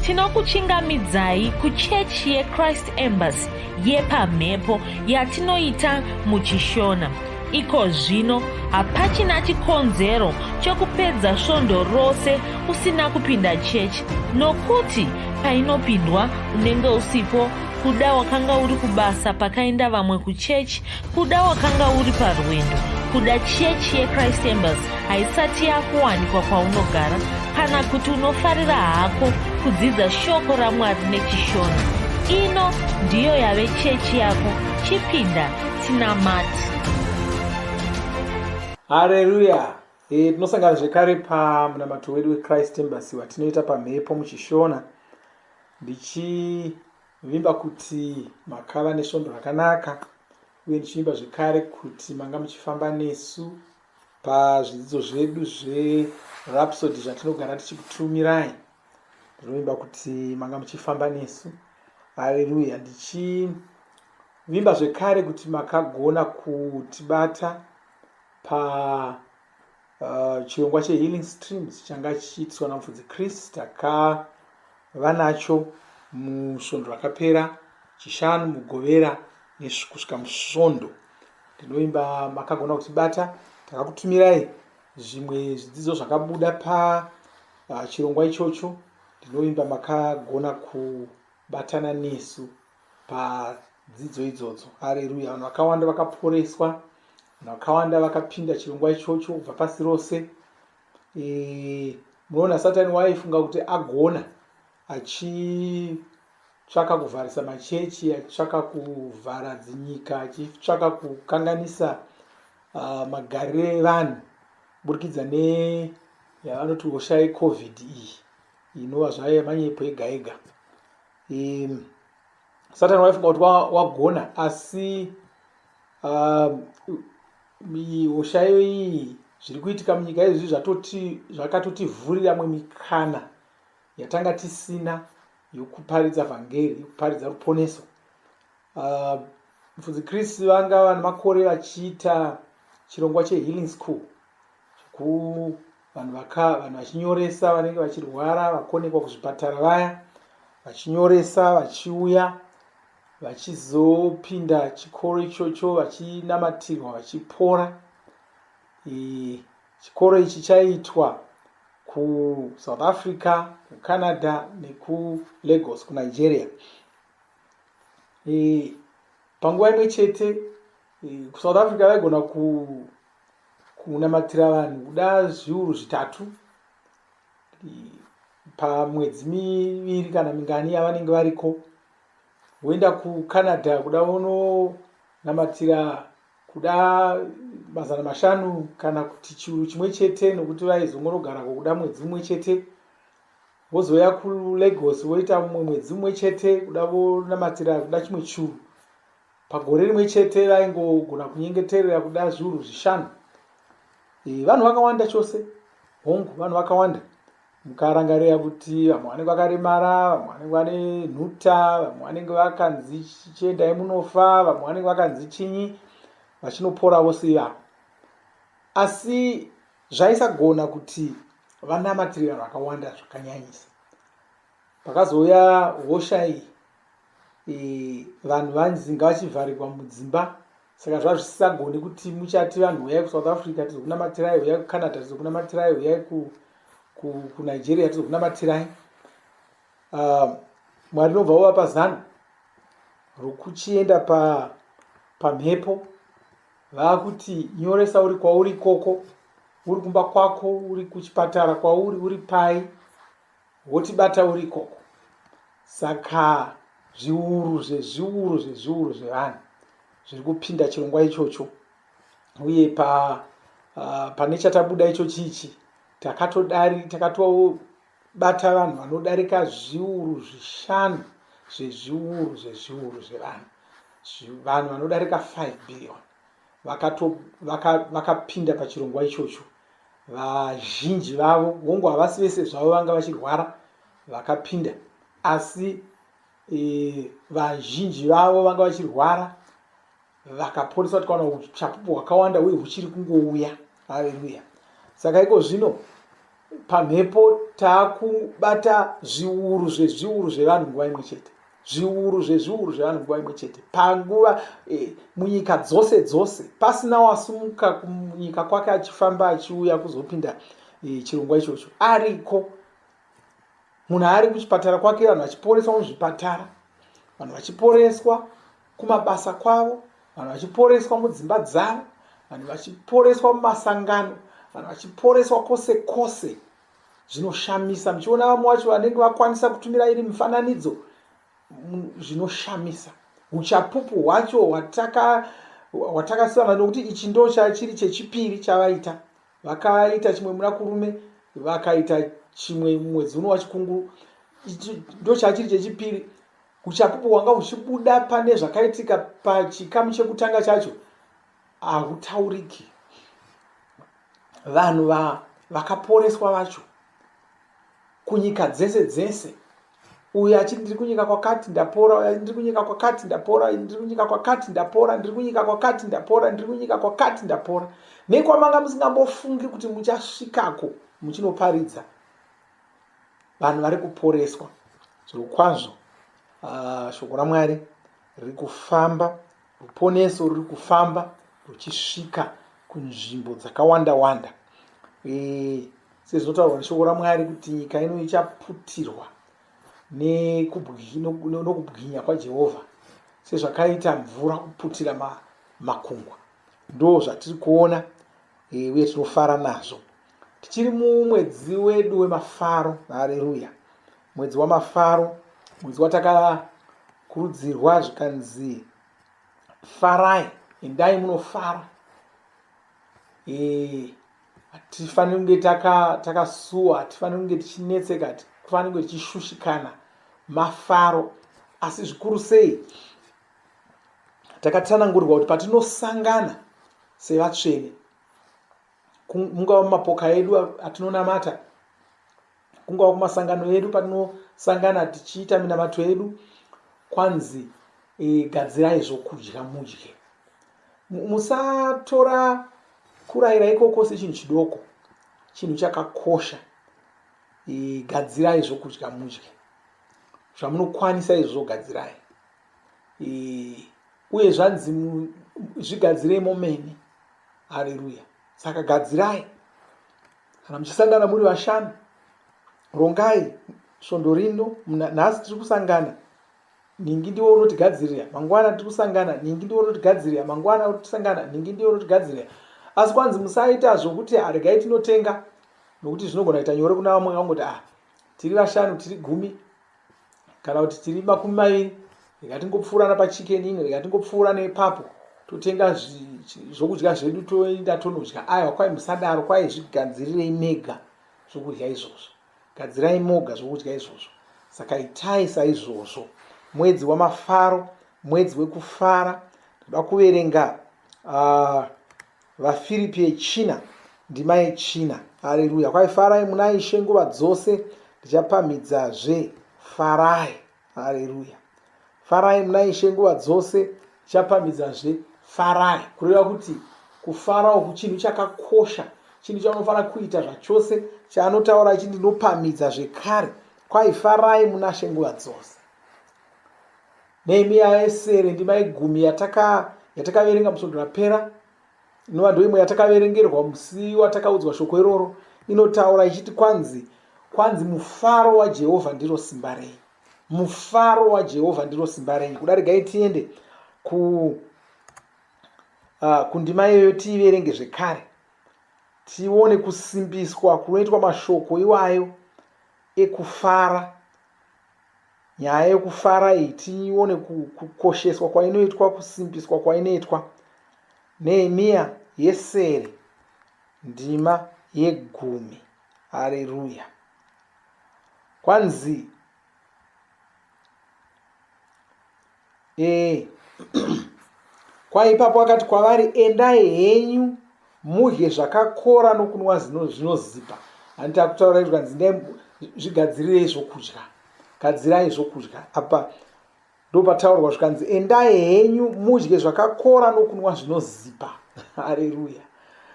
Tinokuchingamidzai kuchechi yeChrist Embassy yepamhepo yatinoita muchiShona. Iko zvino hapachina chikonzero chokupedza svondo rose usina kupinda chechi nokuti painopindwa unenge usipo kuda wakanga uri kubasa pakaenda vamwe kuchechi kuda wakanga uri parwendo kuda chechi yechrist embassy haisati yakuwanikwa kwaunogara kana kuti unofarira hako kudzidza shoko ramwari nechishona ino ndiyo yave chechi yako chipinda tinamati hareruya e, tinosangana zvekare pamunamato wedu wechrist embassy watinoita pamhepo muchishona ndichivimba kuti makava nesvondo rakanaka uye ndichivimba zvekare kuti manga muchifamba nesu pazvidzidzo zvedu zverapsody zvatinogara tichikutumirai ndinovimba kuti manga muchifamba nesu haleluya ndichivimba zvekare kuti makagona kutibata pa chirongwa chehealing streams changa chichiitiswa namufudzi chris takava nacho musvondo rakapera chishanu mugovera kusvika musvondo ndinovimba makagona kutibata takakutumirai zvimwe zvidzidzo zvakabuda pachirongwa ah, ichocho ndinovimba makagona kubatana nesu padzidzo idzodzo areruya vanhu vakawanda vakaporeswa vanhu vakawanda vakapinda chirongwa ichocho kubva pasi rose e, munoona satani waifunga kuti agona achitsvaka kuvharisa machechi achitsvaka kuvhara dzinyika achitsvaka kukanganisa uh, magariro evanhu kuburikidza neyavanoti hosha yecovid iyi inova zvayo yemanyepo ega ega um, satani waifunga kuti wagona asi hosha iyo iyi zviri kuitika munyika izvi zvatoti zvakatotivhurira mwe mikana yatanga tisina yokuparidza vhangeri yokuparidza ruponeso ah, mufudzi uh, chris vanga vane makore vachiita chirongwa chehealing school ku vanhu vaka vanhu vachinyoresa vanenge vachirwara vakonekwa kuzvipatara vaya vachinyoresa vachiuya vachizopinda chikoro ichocho vachinamatirwa vachipora e, chikoro ichi chaiitwa kusouth africa kucanada nekulagos kunigeria e, panguva imwe chete e, kusouth africa vaigona ku kunamatira vanhu kuda zviuru zvitatu pamwedzi miviri kana mingani yavanenge variko voenda kucanada kuda vononamatira kuda mazana mashanu kana kuti chiuru chimwe chete nokuti vaizongonogarako kuda mwedzi mumwe chete vozouya kulagos voita mumwe mwedzi mumwe chete kuda vonamatira kuda chimwe chiuru Pagore rimwe chete vaingogona kunyengeterera kuda zviuru zvishanu. E, vanhu vakawanda chose, hongu, vanhu vakawanda. Mukarangarira kuti vamwe vanenge vakaremara, vamwe vanenge vane nhuta, vamwe vanenge vakanzi chiendai munofa, vamwe vanenge vakanzi chinyi, vachinopora vose ivavo. Asi zvaisagona kuti vanamatire vanhu vakawanda zvakanyanyisa. Pakazouya hosha iyi e, vanhu vanzi ngavachivharirwa mudzimba saka zvazvisisagoni kuti muchati vanhu huyai kusouth africa tizokunamatirai huyai kucanada tizokunamatirai huyai kunigeria tizokunamatirai uh, mwari inobva vovapa zano rokuchienda pamhepo pa vakuti nyoresa uri kwauri ikoko uri kumba kwako uri kuchipatara kwauri uri pai wotibata uri ikoko saka zviuru zvezviuru zvezviuru zvevanhu zviri kupinda chirongwa ichocho uye pa uh, pane chatabuda ichochi ichi takatodari takatobata vanhu vanodarika zviuru zvishanu zvezviuru zvezviuru zvevanhu vanhu vanodarika 5 billion vakapinda vaka, vaka pachirongwa ichocho vazhinji vavo hongu havasi vese zvavo vanga vachirwara vakapinda asi e, vazhinji vavo vanga vachirwara vakaporeswa tikaona uchapupu hwakawanda uye huchiri kungouya haleluya saka iko zvino Pamhepo taakubata zviuru zvezviuru zvevanhu nguva imwe chete, zviuru zvezviuru zvevanhu nguva imwe chete panguva e, munyika dzose dzose, pasina wasumuka kunyika kwake achifamba achiuya kuzopinda e, chirongwa ichocho. Ariko munhu ari kuchipatara kwake, vanhu vachiporeswa muzvipatara, vanhu vachiporeswa kumabasa kwavo, vanhu vachiporeswa mudzimba dzavo, vanhu vachiporeswa mumasangano, vanhu vachiporeswa kwose kwose. Zvinoshamisa muchiona vamwe vacho vanenge vakwanisa kutumira iri mifananidzo, zvinoshamisa uchapupu hwacho hwatakasiyana, nokuti ichi ndo chiri chechipiri chavaita. Vakaita chimwe muna Kurume, vakaita chimwe mwedzi uno waChikunguru, ichi ndo chachiri chechipiri. Uchapupu hwanga huchibuda pane zvakaitika pachikamu chekutanga chacho hahutauriki. Vanhu vakaporeswa vacho kunyika dzese dzese, uyu achiti ndiri kunyika kwakati ndapora, uyu achiti ndiri kunyika kwakati ndapora, uyu ndiri kunyika kwakati ndapora, ndiri kunyika kwakati ndapora, ndiri kunyika kwakati ndapora. Nekwamanga musingambofungi kuti muchasvikako muchinoparidza, vanhu vari kuporeswa. Zvirokwazvo shoko raMwari riri kufamba, ruponeso ruri kufamba ruchisvika kunzvimbo dzakawanda wanda. E, sezvinotaurwa neshoko raMwari kuti nyika ino ichaputirwa nokubwinya kwaJehovha sezvakaita mvura kuputira makungwa. Ndo zvatiri kuona e, uye tinofara nazvo. Tichiri mumwedzi wedu wemafaro. Hareruya! Mwedzi wamafaro, mwedzi watakakurudzirwa zvikanzi farai, endai munofara. E, hatifaniri kunge takasuwa, hatifaniri kunge tichinetseka, hatifaniri kunge tichishushikana. Mafaro. Asi zvikuru sei takatsanangurirwa kuti patinosangana sevatsvene, mungava mumapoka edu atinonamata, kungava kumasangano edu patinosangana tichiita minamato yedu, kwanzi e, gadzirai zvokudya mudye. Musatora kurayira ikoko sechinhu chidoko, chinhu chakakosha. E, gadzirai zvokudya mudye, zvamunokwanisa izvozvo gadzirai. E, uye zvanzi zvigadzirei momene. Hareruya! Saka gadzirai. Kana muchisangana muri vashanu, rongai svondo rino, nhasi tiri kusangana, nhingi ndiwe unotigadzirira, mangwana tiri kusangana, nhingi ndiwe unotigadzirira, mangwana kusangana, nhingi ndiwe unotigadzirira. Asi kwanzi musaita zvokuti aregai tinotenga, nokuti zvinogona kuita nyore kuna vamwe vangoti ah, tiri vashanu, tiri 10 kana kuti tiri 20, rega tingopfuurana pachicken inn, rega tingopfuura nepapo totenga zvokudya zvedu toenda tonodya. Aiwa, kwai musadaro, kwai zvigadzirirei mega zvokudya izvozvo, gadzirai moga zvokudya izvozvo. Saka itai saizvozvo. Mwedzi wamafaro, mwedzi wekufara. Ndoda kuverenga VaFiripi yechina ndima yechina. Hareruya! Kwai farai muna Ishe nguva dzose, ndichapamhidzazve, farai. Hareruya! Farai muna Ishe nguva dzose, ndichapamhidzazve, farai. Kureva kuti kufara uku chinhu chakakosha, chinhu chaunofanira kuita zvachose, chaanotaura ichi ndinopamhidza zvekare, kwai farai muna She nguva dzose. Nehemiya yesere ndima yegumi yatakaverenga musvondo rapera, inova ndoimwe yatakaverengerwa musi watakaudzwa shoko iroro, inotaura ichiti kwanzi kwanzi mufaro waJehovha ndiro simba renyu, mufaro waJehovha ndiro simba renyu. Kuda regai tiende ku kundima iyoyo tiiverenge zvekare, tione kusimbiswa kunoitwa mashoko iwayo ekufara. Nyaya yekufara iyi tione kukosheswa kwainoitwa, kusimbiswa kwainoitwa. Nehemiya yesere ndima yegumi. Hareruya. Kwanzi e, kwa ipapo akati kwavari, endai henyu mudye zvakakora nokunwa zvinozipa. Hanti akutaura izvo, kanzi ndai zvigadzirirei zvokudya, gadzirai zvokudya. Apa ndopataurwa zvikanzi endai henyu mudye zvakakora nokunwa zvinozipa. Hareruya.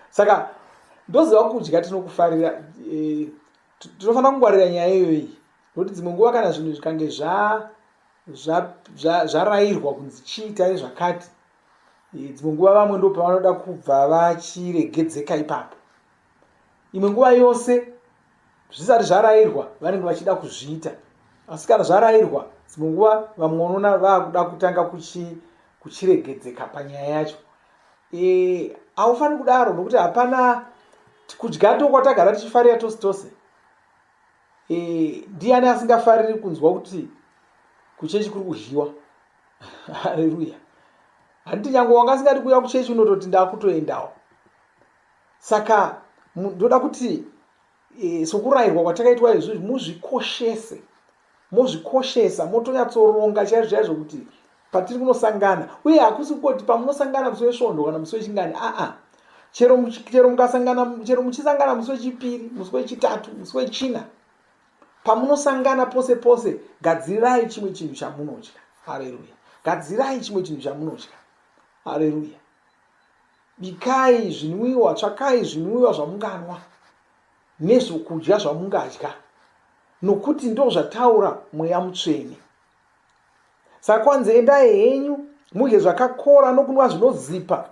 Saka ndoziva kudya tinokufarira. E, Tinofanira kungwarira nyaya iyoyi nokuti dzimwe nguva kana zvinhu zvikange zvarayirwa kunzi chiitai zvakati, dzimwe nguva vamwe ndo pavanoda kubva vachiregedzeka ipapo. Imwe nguva yose zvisati zvarayirwa vanenge vachida kuzviita, asi kana zvarayirwa dzimwe nguva vamwe unoona vakuda kutanga kuchiregedzeka panyaya yacho. Haufaniri kudaro nokuti hapana kudya ndokwatagara tichifarira tose tose. Ndiani asingafariri kunzwa kuti kuchechi kuri kudyiwa? Haleluya! Handiti nyange wanga asingadi kuuya kuchechi unototi ndakutoendawo. Saka ndoda kuti sokurayirwa kwatakaitwa izvozvi muzvikoshese, mozvikoshesa, motonyatsoronga chaizvo chaizvo kuti patiri kunosangana. Uye hakusi kungoti pamunosangana musi weSvondo kana musi wechingani, aa, chero chero mukasangana, chero muchisangana musi wechipiri, musi wechitatu, musi wechina, pamunosangana pose pose, gadzirai chimwe chinhu chamunodya. Haleluya! Gadzirai chimwe chinhu chamunodya. Haleluya! Bikai zvinwiwa, tsvakai zvinwiwa zvamunganwa nezvokudya zvamungadya, nokuti ndozvataura Mweya Mutsvene. Saka kwanzi, endai henyu mudye zvakakora nokunwa zvinozipa,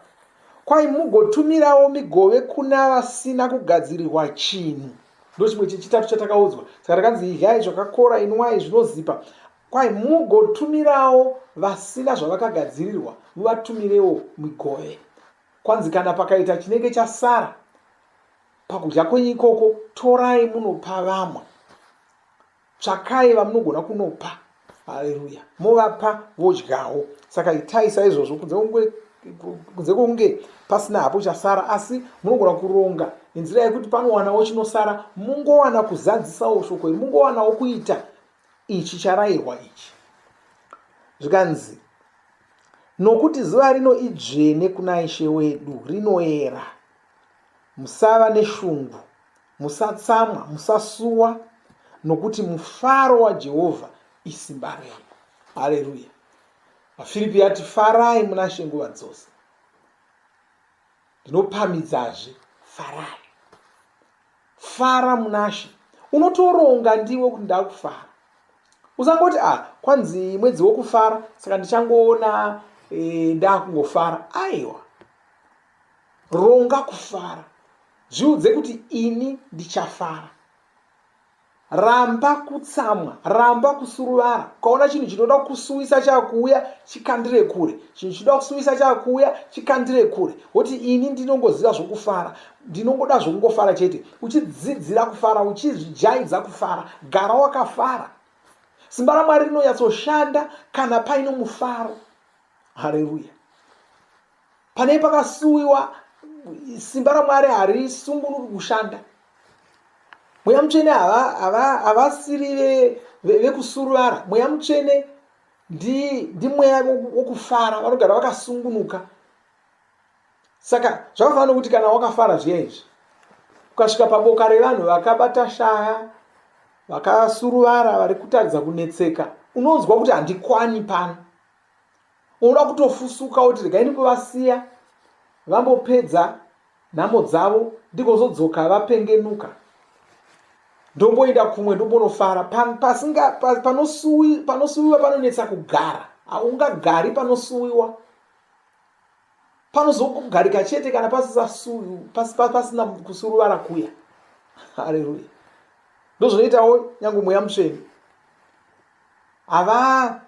kwai mugotumirawo migove kuna vasina kugadzirirwa chinhu. Ndochimwe chechitatu chatakaudzwa. Saka takanzi idyai zvakakora, inwai zvinozipa, kwai mugotumirawo vasina zvavakagadzirirwa, muvatumirewo migove. Kwanzi kana pakaita chinenge chasara pakudya kwenyu ikoko, torai munopa vamwe. Tsvakai vamunogona kunopa. Haleluya. Movapa vodyawo. Saka itai saizvozvo kunze kwekunge pasina hapo chasara, asi munogona kuronga nenzira yekuti panowanawo chinosara, mungowana kuzadzisawo shoko iri, mungowanawo kuita ichi charayirwa ichi. Zvikanzi, nokuti zuva rino idzvene kuna Ishe wedu, rinoera. Musava neshungu, musatsamwa, musasuwa, nokuti mufaro waJehovha isimba renyu. Haleluya. VaFiripi yati, farai muna She nguva dzose. Ndinopamhidzazve, farai. Fara munaShe. Unotoronga ndiwe kuti ndakufara. Usangoti ah, kwanzi mwedzi wokufara saka ndichangoona ndakungofara. Aiwa, ronga kufara. Zviudze kuti ini ndichafara. Ramba kutsamwa, ramba kusuruvara. Ukaona chinhu chinoda kusuwisa chakuuya, chikandire kure. Chinhu chinoda kusuwisa chakuuya, chikandire kure. Woti ini ndinongoziva zvokufara, ndinongoda zvokungofara chete. Uchidzidzira kufara, uchizvijaidza kufara. Gara wakafara. Simba raMwari rinonyatsoshanda kana paine mufaro. Hareruya. Pane pakasuwiwa, simba raMwari harisungunuki kushanda. Mweya Mutsvene havasiri vekusuruvara. Mweya Mutsvene ndimweya wokufara, vanogara vakasungunuka. Saka zvakafanana nokuti kana wakafara zviya izvi, ukasvika paboka revanhu vakabata shaya, vakasuruvara, vari kutaridza kunetseka, unonzwa kuti handikwani pano. Unoda kutofusuka woti regai ndimbovasiya vambopedza nhamo dzavo ndigozodzoka vapengenuka, ndomboenda kumwe ndombonofara. Panosuwiwa panonetsa kugara, haungagari panosuwiwa, panozogarika chete kana pasina kusuruvara kuya. Haleluya! Ndozvinoitawo nyange Mweya Mutsvene, hava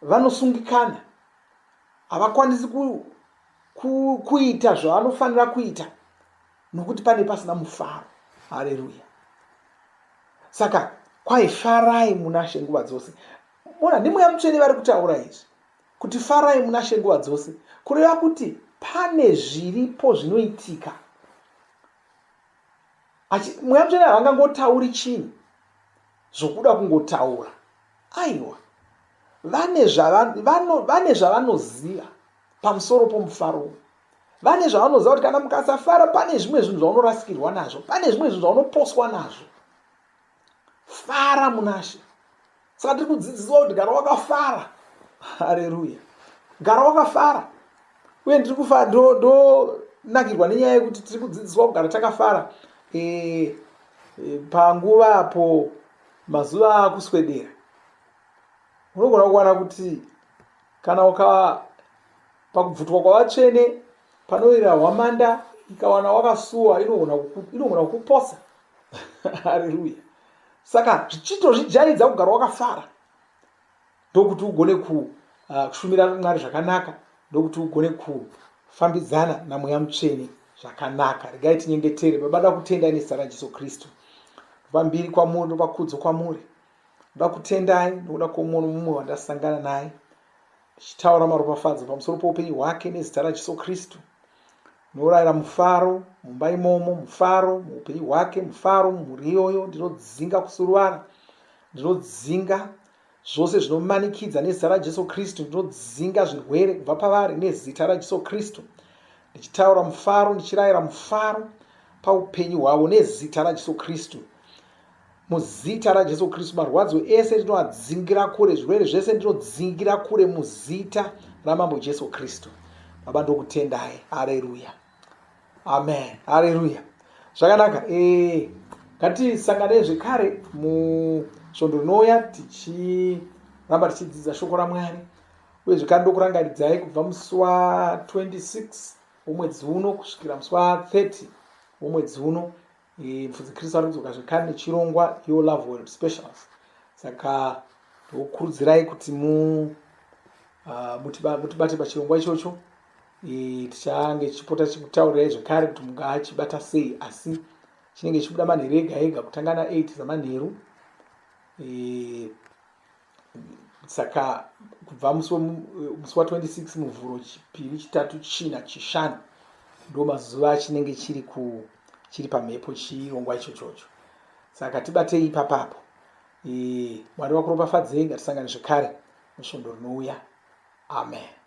vanosungikana, havakwanisi kuita zvavanofanira kuita nokuti pane pasina mufaro. Haleluya! Saka kwai farai munaShe nguva dzose. Mona, ndiMweya Mutsvene vari kutaura izvi kuti farai munaShe nguva dzose, kureva kuti pane zviripo zvinoitika. Mweya Mutsvene havangangotauri chinhu zvokuda kungotaura, aiwa, vane zvavanoziva pamusoro pomufaro uyu. Vane zvavanoziva kuti kana mukasafara pane zvimwe zvinhu zvaunorasikirwa nazvo, pane zvimwe zvinhu zvaunoposwa nazvo. Fara munaShe. Saka tiri kudzidziswa kuti gara wakafara. Hareruya, gara wakafara. Uye ndiri kufara, ndonakirwa nenyaya yekuti tiri kudzidziswa kugara takafara. e, panguva apo mazuva akuswedera unogona kuwana kuti kana uka pakubvutwa kwavatsvene panoira hwamanda ikawana wakasuwa inogona kukuposa. Hareruya. Saka zvichitozvijaidza kugara wakafara ndokuti ugone kushumira ah, Mwari zvakanaka, ndokuti ugone kufambidzana naMweya Mutsvene zvakanaka. Regai tinyengetere. Baba, da kutendai nezita raJesu Kristu. Ndopa mbiri kwamuri, ndopa kudzo kwamuri. Ndoda kutendai nokuda kwomumwe nomumwe wandasangana naye ndichitaura maropafadzo pamusoro poupenyu hwake nezita raJesu Kristu. Ndinoraira mufaro mumba imomo, mufaro muupenyu hwake, mufaro mumhuri iyoyo. Ndinodzinga kusuruvara, ndinodzinga zvose zvinomanikidza nezita raJesu Kristu. Ndinodzinga zvirwere kubva pavari nezita raJesu Kristu, ndichitaura mufaro, ndichirayira mufaro paupenyu hwavo nezita raJesu Kristu. Muzita raJesu Kristu, marwadzo ese ndinoadzingira kure, zvirwere zvese ndinodzingira kure muzita raMambo Jesu Kristu. Baba, ndokutendai. Hareruya, amen. Hareruya. Zvakanaka. E, ngatisanganei zvekare musvondo rinouya tichiramba tichidzidza shoko raMwari. Uye zvekare ndokurangaridzai kubva musi wa 26 womwedzi uno kusvikira musi wa 30 womwedzi uno Eh, Mufudzi Kristu ari kudzoka zvekare nechirongwa Your Love World Specials. Saka ndokurudzirai kuti mu ah, mutibate pachirongwa ichocho. Eh, tichange tichipota tichikutaurirai zvekare kuti mungachibata sei, asi chinenge chichibuda manheru ega ega kutanga na 8 dzamanheru. Eh, Saka kubva musi wa 26 Muvhuro, Chipiri, Chitatu, China, Chishanu ndo mazuva achinenge chiri ku chiri pamhepo chirongwa ichochocho. Saka tibatei ipapapo. E, Mwari vakuropafadzei, ngatisangane zvekare musvondo rinouya. Amen.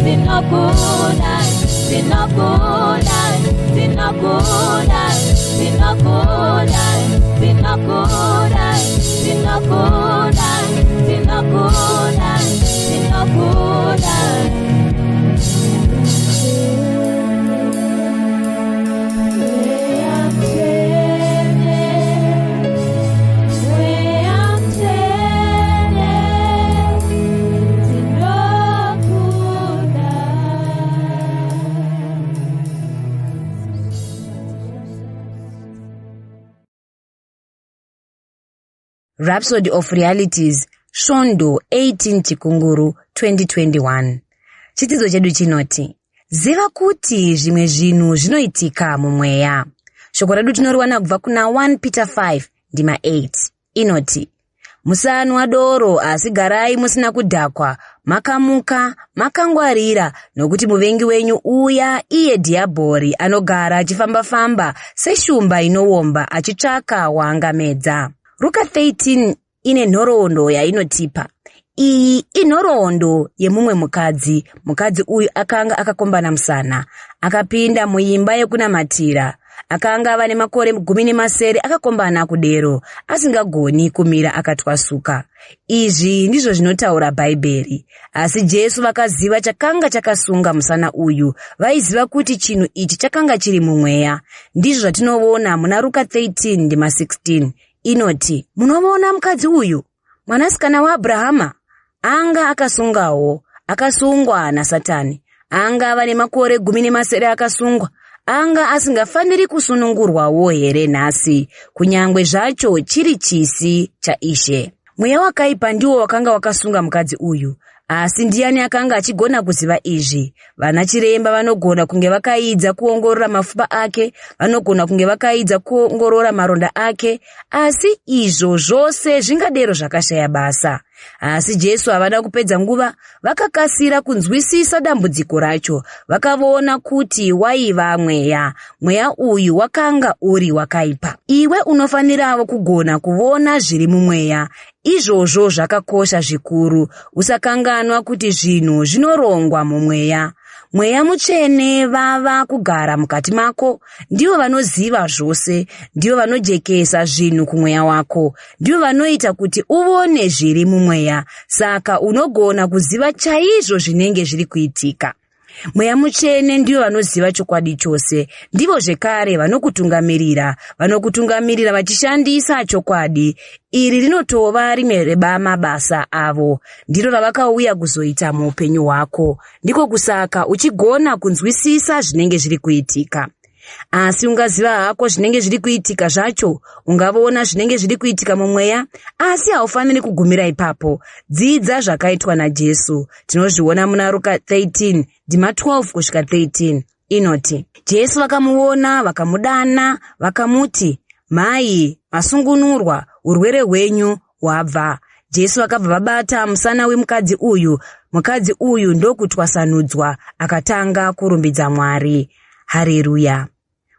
Ndinokuda, ndinokuda, ndinokuda, ndinokuda, ndinokuda, ndinokuda, ndinokuda, ndinokuda. Rhapsody of Realities Svondo 18 Chikunguru 2021. Chidzidzo chedu chinoti Ziva kuti zvimwe zvinhu zvinoitika mumweya. Shoko redu tinoriwana kubva kuna 1 Peter 5 ndima 8 inoti Musanwa doro asi garai musina kudhakwa, makamuka, makangwarira, nokuti muvengi wenyu uya iye Dhiyabhori anogara achifamba-famba seshumba inowomba achitsvaka waangamedza. Ruka 13 ine nhoroondo yainotipa. Iyi inhoroondo yemumwe mukadzi. Mukadzi uyu akanga akakombana musana. Akapinda muimba yekunamatira. Akanga ava nemakore 17 akakombana kudero, asingagoni kumira akatwasuka. Izvi ndizvo zvinotaura Bhaibheri. Asi Jesu vakaziva chakanga chakasunga musana uyu. Vaiziva kuti chinhu ichi chakanga chiri mumweya. Ndizvo zvatinovona muna Ruka 13 ndima 16. Inoti, Munomuona mukadzi uyu, mwanasikana waAbhurahama? Anga akasungawo, akasungwa naSatani. Anga ava nemakore 17 akasungwa. Anga asingafaniri kusunungurwawo here nhasi, kunyangwe zvacho chiri chisi chaIshe? Mweya wakaipa ndiwo wakanga wakasunga mukadzi uyu. Asi ndiani akanga achigona kuziva izvi? Vana chiremba vanogona kunge vakaidza kuongorora mafupa ake, vanogona kunge vakaidza kuongorora maronda ake, asi izvo zvose zvingadero zvakashaya basa. Asi Jesu havana kupedza nguva, vakakasira kunzwisisa dambudziko racho. Vakavona kuti waiva mweya. Mweya uyu wakanga uri wakaipa. Iwe unofaniravo kugona kuvona zviri mumweya. Izvozvo zvakakosha zvikuru. Usakanganwa kuti zvinhu zvinorongwa mumweya. Mweya Mutsvene vava kugara mukati mako. Ndivo vanoziva zvose. Ndivo vanojekesa zvinhu kumweya wako. Ndivo vanoita kuti uvone zviri mumweya. Saka unogona kuziva chaizvo zvinenge zviri kuitika. Mweya Mutsvene ndivo vanoziva chokwadi chose. Ndivo zvekare vanokutungamirira. Vanokutungamirira vachishandisa chokwadi. Iri rinotova rimwe rebamabasa avo. Ndiro ravakauya kuzoita muupenyu hwako. Ndiko kusaka uchigona kunzwisisa zvinenge zviri kuitika. Asi ungaziva hako zvinenge zviri kuitika zvacho, ungavona zvinenge zviri kuitika mumweya, asi haufaniri kugumira ipapo. Dzidza zvakaitwa naJesu. Tinozviona muna Ruka 13 ndima 12 kusvika 13 inoti, Jesu vakamuona, vakamudana, vakamuti, Mhai, masungunurwa, urwere hwenyu hwabva. Jesu vakabva vabata musana wemukadzi uyu, mukadzi uyu ndokutwasanudzwa akatanga kurumbidza Mwari. Hareruya!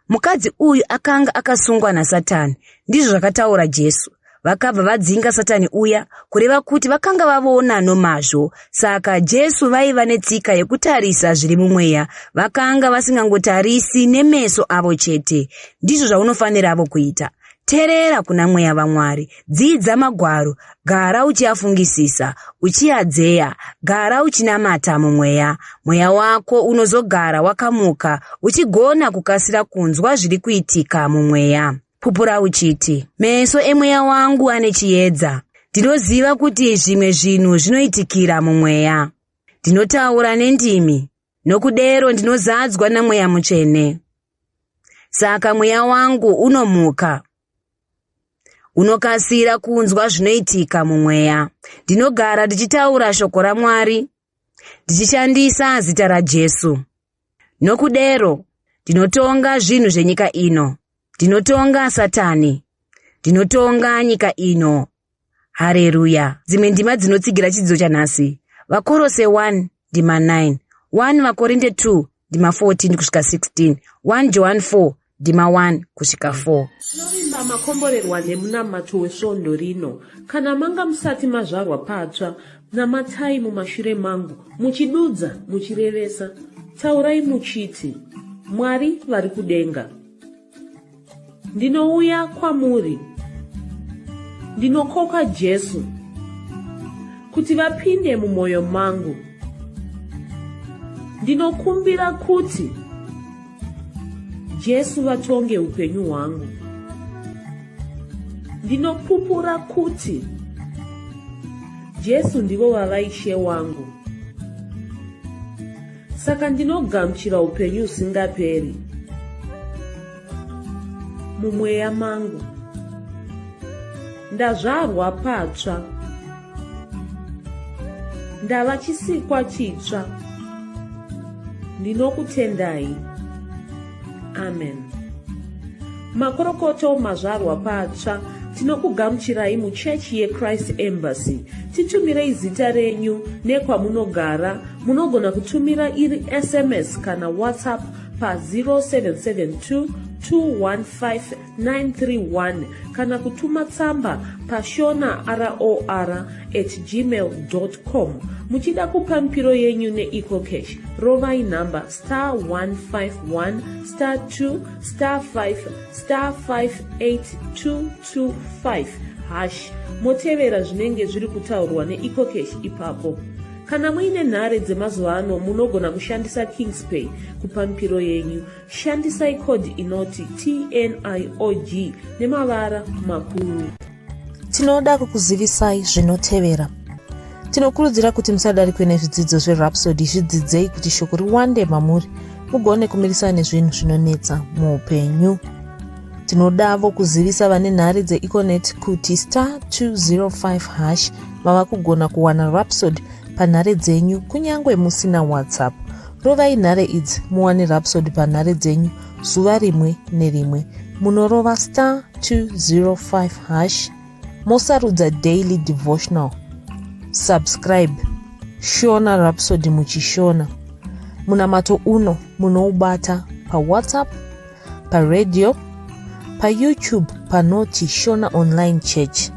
Mukadzi uyu akanga akasungwa naSatani, ndizvo zvakataura Jesu. Vakabva vadzinga Satani uya, kureva kuti vakanga vavona nomazvo. Saka Jesu vaiva netsika yekutarisa zviri mumweya, vakanga vasingangotarisi nemeso avo chete. Ndizvo zvaunofaniravo kuita. Terera kuna Mweya vaMwari. Dzidza Magwaro. Gara uchiafungisisa, uchiadzeya. Gara uchinamata mumweya. Mweya wako unozogara wakamuka, uchigona kukasira kunzwa zviri kuitika mumweya. Pupura uchiti, Meso emweya wangu ane chiedza. Ndinoziva kuti zvimwe zvinhu zvinoitikira mumweya. Ndinotaura nendimi. Nokudero ndinozadzwa naMweya Mutsvene. Saka mweya wangu unomuka. Unokasira kunzwa zvinoitika mumweya. Ndinogara ndichitaura shoko raMwari ndichishandisa zita raJesu. Nokudero ndinotonga zvinhu zvenyika ino. Ndinotonga Satani. Ndinotonga nyika ino. Hareruya! Dzimwe ndima dzinotsigira chidzidzo chanhasi. VaKorose 1 ndima 9, 1 VaKorinte 2 ndima 14 kusvika 16, 1 Johani 4 ndima 1 kusvika 4. Tinovimba makomborerwa nemunamato wesvondo rino. Kana manga musati mazvarwa patsva, Namatai mumashure mangu, muchidudza, muchirevesa. Taurai muchiti, Mwari vari kudenga. Ndinouya kwamuri. Ndinokoka Jesu kuti vapinde mumwoyo mangu. Ndinokumbira kuti Jesu vatonge upenyu hwangu. Ndinopupura kuti Jesu ndivo vava Ishe wangu. Saka ndinogamuchira upenyu husingaperi mumweya mangu. Ndazvarwa patsva. Ndava chisikwa chitsva. Ndinokutendai. Amen. Makorokoto mazvarwa patsva. Tinokugamuchirai muchechi yeChrist Embassy. Titumirei zita renyu nekwamunogara. Munogona kutumira iri SMS kana WhatsApp pa 0772 215 931 kana kutuma tsamba pashona ror at gmail com. Muchida kupa mipiro yenyu neEcoCash, rovai nhamba star 151 star 2 star 5 star 58225 hash motevera zvinenge zviri kutaurwa neEcoCash ipapo. Kana muine nhare dzemazuva ano munogona kushandisa Kingspay kupa mipiro yenyu. Shandisai code inoti TNIOG nemavara makuru. Tinoda kukuzivisai zvinotevera. Tinokurudzira kuti musadarikwe nezvidzidzo zveRhapsody, zvidzidzei kuti shoko riwande mamuri mugone kumirisana nezvinhu zvinonetsa muupenyu. Tinodavo kuzivisa vane nhare dzeEconet kuti star 205 hash mava kugona kuwana Rhapsody panhare dzenyu kunyange musina WhatsApp. Rovai nhare idzi muwane Rhapsody panhare dzenyu zuva rimwe nerimwe. Munorova star 205 hash mosarudza daily devotional. Subscribe Shona Rhapsody muchishona. Munamato uno munoubata paWhatsApp, paradio, paYouTube panoti Shona Online Church,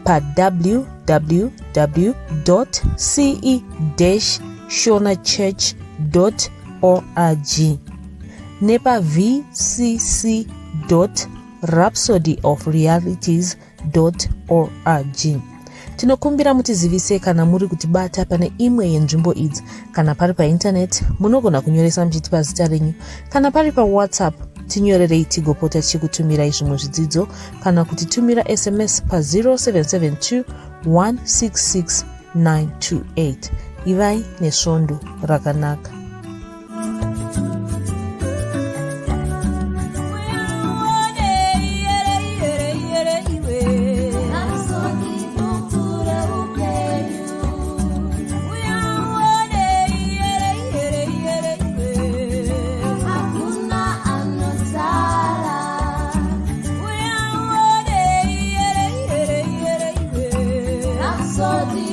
pa www.ce-shonachurch.org nepa vcc.rhapsodyofrealities org. Tinokumbira mutizivise kana muri kutibata pane imwe yenzvimbo idzi. Kana pari paintaneti, munogona kunyoresa muchitipa zita renyu. Kana pari paWhatsApp, tinyorerei tigopota tichikutumirai zvimwe zvidzidzo kana kutitumira SMS pa 0772 166 928. Ivai nesvondo rakanaka. Rhapsody,